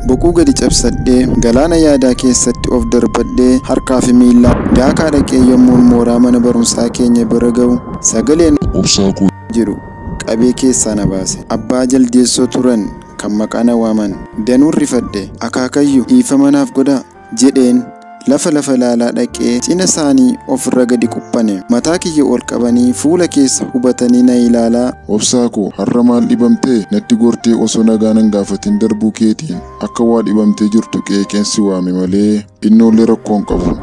Boquu gadi cabsadhee galaana yaadaa keessatti of darbadhee harkaa fi miila daakaa dhaqee yommuun mooraa mana barumsaa keenya bira ga'u sagaleen Obsaa koo jedhu qabee keessaa na baase. Abbaa jaldeessoo turan kan maqaa na waaman. Danuun rifadhe. Akaakayyuu, dhiifama naaf godhaa jedheen lafa lafa ilaalaa dhaqee cina isaanii ofirra gadi quphane. Mataa kiyya ol qabanii fuula keessa hubatanii na ilaalaa. Obsaa koo, har'a maal dhibamtee natti gortee osoo nagaa nan gaafatin darbuu keetiin akka waa dhibamtee jirtu qeeqeen si waame malee innoollee rakkoo hin qabu.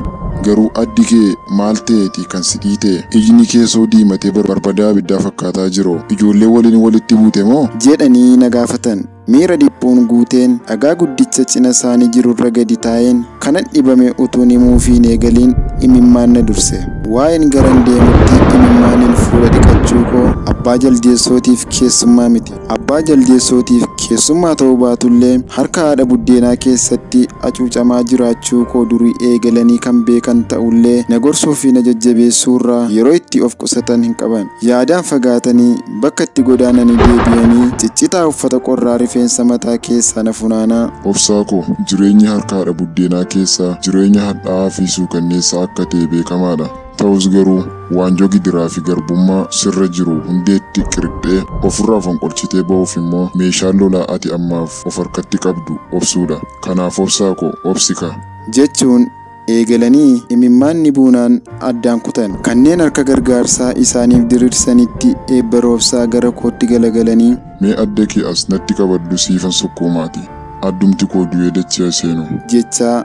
Garuu addi kee maal ta'eeti kan si dhiite? Ijni keessoo diimatee barbadaa abiddaa fakkaataa jiru. Ijoollee waliin walitti buute moo? jedhanii na gaafatan. Miira dhiphuun guuteen dhagaa guddicha cina isaanii jirurra gadi taa'een kanan dhibame utuun himuufii hin eegaliin imimmaan na durse. Waa'een garan deemutti imimmaaniin fuula dhiqachuu koo abbaa jaldeessootiif keessummaa miti. Abbaa jaldeessootiif keessummaa ta'uu baatullee harka haadha buddeenaa keessatti hacuucamaa jiraachuu koo durii eegalanii kan beekan ta'ullee na gorsuu fi na jajjabeessuurraa yeroo itti of qusatan hin qaban. Yaadaan fagaatanii bakka itti godaananii deebi'anii ciccitaa uffata qorraa rifeensa mataa keessaa na funaanaa. Obsaa koo, jireenyi harka haadha buddeenaa keessaa jireenya hadhaa'aa fi suukanneessaa akka ta'e beekamaadha. Ta'us garuu waanjoo gidiraa fi garbummaa sirra jiru hundeetti qirixxee ofirraa fonqolchitee ba'uuf immoo meeshaan lolaa ati ammaaf of harkatti qabdu obsuudha. Kanaaf obsaa koo, obsi ka. jechuun eegalanii imimmaanni buunaan addaan kutan. Kanneen harka gargaarsaa isaaniif diriirsanitti eebba roobsaa gara kootti galagalanii Mee adda kee as natti qabadhu siifan sukkuumaati. Addumti koo du'ee dachee seenu. jechaa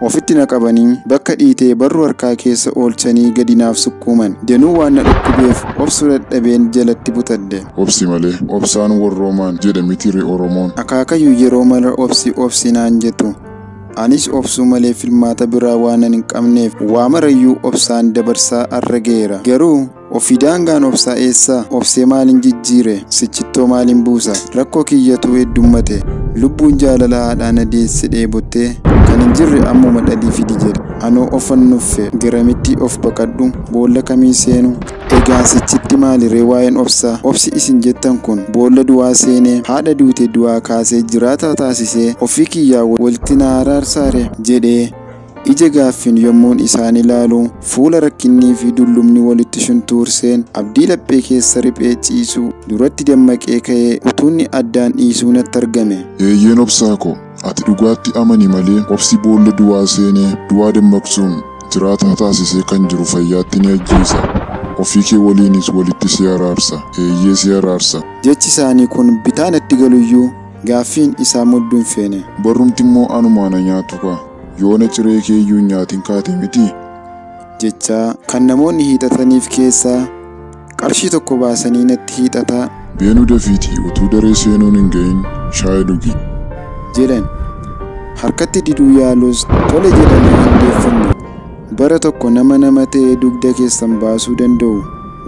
ofitti na qabanii bakka dhiitee barruu harkaa keessa oolchanii gadi naaf sukkuuman. Danuu waan na dhukkubeef obsuu dadhabeen jalatti butadhe. Obsi malee, obsaan warroomaan jedha miti ree Oromoon. Akaakayyuu yeroo mara obsi obsi naan jettu. Anis obsuu malee filmaata biraa waan hin qabneef waa marayyuu obsaan dabarsaa arra ga'eera. Garuu ofii daangaan obsaa eessaa? Obsee maaliin jijjiire? Sichittoo maaliin buusa? Rakkoo kiyyatu heddummate. Lubbuun jaalala haadhaa na deesse dheebottee kan hin jirre ammuma dhalii fidi jedha. Anoo ofan nuffe garamitti of baqadhu? Boolla kamiin seenu? Egaa sichitti maaliree waa'een obsaa? Obsi isin jettan kun boolla du'aa seenee haadha duute du'aa kaasee jiraataa taasisee ofii kiyyaa walitti na araarsaare jedhee ija gaaffiin yommuun isaan ilaalu fuula rakkinnii fi dullumni walitti shuntuurseen abdii laphee keessa riphee ciisu duratti dammaqee ka'ee utuunni addaan dhiisuu natti argame. Eeyyeen obsaa koo, ati dhugaatti amani malee obsi boolla du'aa seenee du'aa dammaqsuun jiraataa taasisee kan jiru fayyaatti ni ajjeesa. Ofii kee waliinis walitti si araarsa. Eeyyee si araarsa. Jechi isaanii kun bitaa natti galuyyuu gaaffiin isaa mudduu hin feene. Barrumti immoo anumaa na nyaatu kaa. Yoona ciree kee iyyuu hin nyaatin kaate miti. Jechaa kan namoonni hiixataniif keessaa qarshii tokko baasanii natti hiixataa Beenuu dafiitii utuu daree seenuun hin ga'in shaayii dhugi. jedhan. Harkatti diduu yaalus tole jedhanii hin deeffanne. Bara tokko nama nama ta'ee dugda keessan baasuu danda'u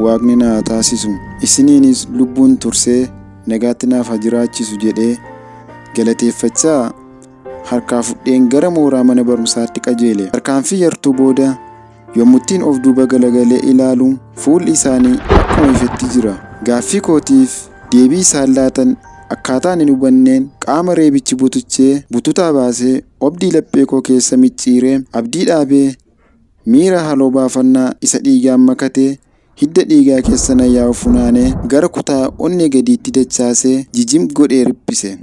waaqni na haa taasisu. Isiniinis lubbuun tursee nagaatti naaf haa jiraachisu jedhee galateeffachaa harkaa fudheen gara mooraa mana barumsaatti qajeele. Tarkaanfii yartuu booda yommuttiin of duuba galagalee ilaalu fuulli isaanii akkuma ifetti jira. Gaaffii kootiif deebii isaan laatan akkaataan hin hubanneen qaama reebichi butuchee bututaa baasee obdii laphee koo keessa micciiree abdii dhaabee miira haloo baafannaa isa dhiigaan makatee hidda dhiigaa keessa na yaa'u funaanee gara kutaa onnee gadiitti dachaasee jijim godhee riphise.